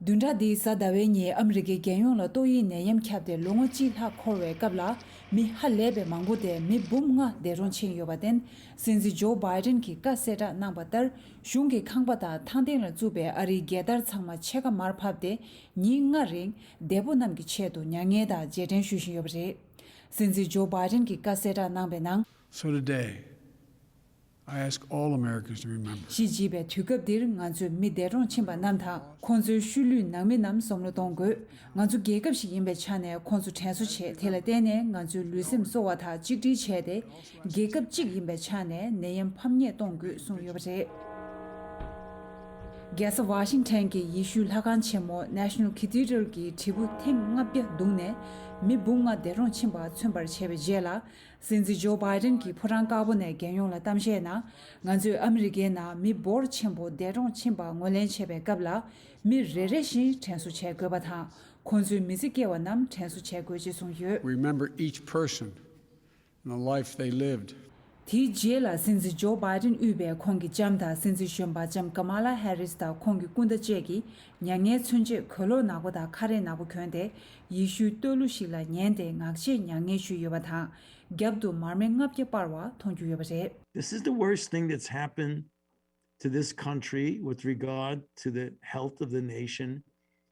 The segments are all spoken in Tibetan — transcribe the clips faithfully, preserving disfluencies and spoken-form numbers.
བདུན་ཕྲག་འདིའི་གཟའ་ཟླ་བའི་ཉིན་ཨ་མི་རི་ཀའི་རྒྱལ་ཡོངས་ལ་ཏོག་དབྱིབས་ནད་ཡམས་ཁྱབ་སྟེ་ལོ་ངོ་གཅིག་ལྷག་འཁོར་བའི་སྐབས་ལ་མི་ཧ་ལས་པའི་མང་པོ་དེ་མི་འབུམ་ལྔ་འདས་གྲོངས་ཕྱིན་ཡོད་པར་བརྟེན། སྲིད་འཛིན་ཇོ་བྷའི་ཌེན་གྱིས་བཀའ་གསལ་བསྒྲགས་གནང་པ་ལྟར། གཞུང་གི་ཁང་པ་དང་ཐང་སྟེང་ལ་བཙུགས་པའི་ཨ་རིའི་རྒྱལ་དར་ཚང་མ་ཕྱེད་ཀ་མར་ཕབ་སྟེ། ཉིན་ལྔ་རིང་འདས་པོ་རྣམས་ཀྱི་ཆེད་དུ་མྱ་ངན་དང་རྗེས་དྲན་ཞུ་བཞིན་ཡོད་པ་རེད། སྲིད་འཛིན་ཇོ་བྷའི་ཌེན་གྱིས་བཀའ་གསལ་བསྒྲགས་གནང་པའི་ནང་། So today, I ask all Americans to remember. གཞིས་བྱེས་པའི་དུས་སྐབས་འདིར་ང་ཚོས་མི་འདས་གྲོངས་ཕྱིན་པ་རྣམས་དང་། ཁོང་ཚོའི་ཤུལ་ལུས་ནང་མི་རྣམས་བསམ་བློ་གཏོང་དགོས། ང་ཚོ་རྒྱལ་ཁབ་ཞིག་ཡིན་པའི་ཆ་ནས་ཁོང་ཚོ་དྲན་གསོ་བྱས། དེ་ལ་བརྟེན་ནས་ང་ཚོའི་ལུས་སེམས་གསོ་བ་དང་གཅིག་སྒྲིལ་བྱས་ཏེ། རྒྱལ་ཁབ་གཅིག་ཡིན་པའི་ཆ་ནས་ནད་ཡམས་ཕམ་ཉེས་གཏོང་དགོས་གསུངས་ཡོད་པ་རེད། རྒྱལ་ས་ཝ་ཤིང་ཊོན་གྱི་ཡེ་ཤུའི་ལྷ་ཁང་ཆེན་མོ་National Cathedral གྱི་དྲིལ་བུ་ཐེངས་ལྔ་བརྒྱ་བརྡུངས་ནས་མི་འབུམ་ལྔ་འདས་གྲོངས་ཕྱིན་པ་མཚོན་པར་བྱས་པའི་རྗེས་ལ། སྲིད་འཛིན་ཇོ་བྷའི་ཌེན་གྱིས་ཕོ་བྲང་དཀར་པོ་ནས་རྒྱལ་ཡོངས་ལ་གཏམ་བཤད་ནང་། ང་ཚོས་ཨ་མི་རི་ཀའི་ནང་མི་འབོར་ཆེན་པོ་འདས་གྲོངས་ཕྱིན་པ་ངོས་ལེན་བྱེད་པའི་སྐབས་ལ། མི་རེ་རེ་བཞིན་དྲན་གསོ་བྱེད་དགོས་པ་དང་། ཁོང་ཚོའི་མི་ཚེ་སྐྱེལ་བ་རྣམས་དྲན་གསོ་བྱེད་དགོས་ཅེས་གསུངས་ཡོད། Remember each person and the life they lived. དེའི་རྗེས་ལ་སྲིད་འཛིན་ཇོ་བྷའི་ཌེན་དབུས་པའི་ཁོང་གི་ལྕམ་དང་། སྲིད་འཛིན་གཞོན་པ་ལྕམ་ཀ་མ་ལ་ཧེ་རིས་དང་ཁོང་གི་སྐུ་ཟླ་བཅས་ཀྱིས་མྱ་ངན་མཚོན་ཆེད་གོས་ལོག་ནག་པོ་དང་ཁ་རས་ནག་པོ་གྱོན་ཏེ། ཡེ་ཤུའི་བསྟོད་གླུ་ཞིག་ལ་ཉན་ཏེ་ངག་བཅད་མྱ་ངན་ཞུས་ཡོད་པ་དང་། རྒྱབ་ཏུ་མར་མེ་ལྔ་བརྒྱ་སྤར་བ་མཐོང་རྒྱུ་ཡོད་པ་རེད། This is the worst thing that's happened to this country with regard to the health of the nation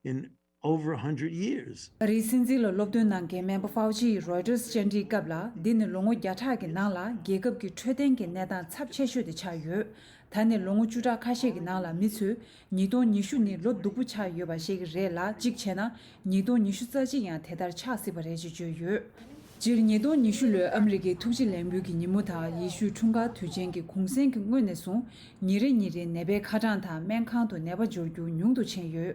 in over a hundred years. ཨ་རིའི་སྲིད་འཛིན་ལ་སློབ་སྟོན་གནང་མཁན་སྨན་པ་ཧྥའོ་ཆི་ཡིས་རོའི་ཊར་བཅར་འདྲིའི་སྐབས་ལ། འདི་ནི་ལོ་ངོ་བརྒྱ་ཕྲག་གི་ནང་ལ་རྒྱལ་ཁབ་ཀྱི་འཕྲོད་བསྟེན་གྱི་གནས་སྟངས་ཚབས་ཆེ་ཤོས་དེ་ཆགས་ཡོད། ད་ནི་ལོ་ངོ་བཅུ་ཕྲག་ཁ་ཤས་ཀྱི་ནང་ལ་མི་ཚོས་ཉིས་སྟོང་ཉི་ཤུ་ནི་ལོ་སྡུག་པོ་ཆགས་ཡོད་པ་ཤེས་ཀྱི་རེད་ལ། གཅིག་བྱས་ན་ཉིས་སྟོང་ཉི་ཤུ་རྩ་གཅིག་ཡང་དེ་ལྟར་ཆགས་སྲིད་པ་རེད་ཅེས་བརྗོད་ཡོད། སྤྱིར་ཉིས་སྟོང་ཉི་ཤུ་ལོའི་ཨ་མི་རི་ཀའི་ཐུགས་རྗེ་ལེགས་འབུལ་གྱི་ཉིན་མོ་དང་ཡེ་ཤུའི་འཁྲུངས་སྐར་དུས་ཆེན་གྱི་གུང་སེང་གི་སྔོན་ནས་བཟུང་། ཉིན་རེ་ཉིན་རེ་ནད་པའི་ཁ་གྲངས་དང་སྨན་ཁང་དུ་ནད་པ་འབྱོར་རྒྱུ་ཉུང་དུ་ཕྱིན་ཡོད།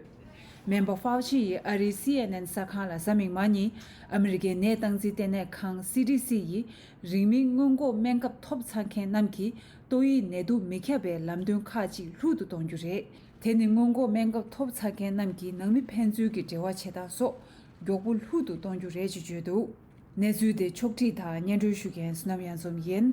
སྨན་པ་ཧྥའོ་ཆི་ཡིས་ཨ་རིའི་སི་ཨེན་ཨེན་གསར་ཁང་ལ་གཟའ་མིག་དམར་ཉིན། ཨ་མི་རི་ཀའི་ནད་སྟངས་འཛིན་ལྟེ་གནས་ཁང་སི་ཌི་སི་ཡིས། རིང་མིན་སྔོན་འགོག་སྨན་ཁབ་ཐོབ་ཚར་མཁན་རྣམས་ཀྱིས་ཏོག་དབྱིབས་ནད་དུག་མི་ཁྱབ་པའི་ལམ་སྟོན་ཁག་ཅིག་ལྷུག་ཏུ་གཏོང་རྒྱུ་རེད། དེ་ནི་སྔོན་འགོག་སྨན་ཁབ་ཐོབ་ཚར་མཁན་རྣམས་ཀྱིས་ནང་མི་ཕན་ཚུན་གྱི་འབྲེལ་བ་བྱེད་སྟངས་སོགས་མགྱོགས་པོ་ལྷུག་ཏུ་གཏོང་རྒྱུ་རེད་ཅེས་བརྗོད་འདུག། གནས་ཚུལ་དེ་ཕྱོགས་བསྒྲིགས་དང་སྙན་སྒྲོན་ཞུ་མཁན་བསོད་ནམས་གཡང་འཛོམས་ཡིན།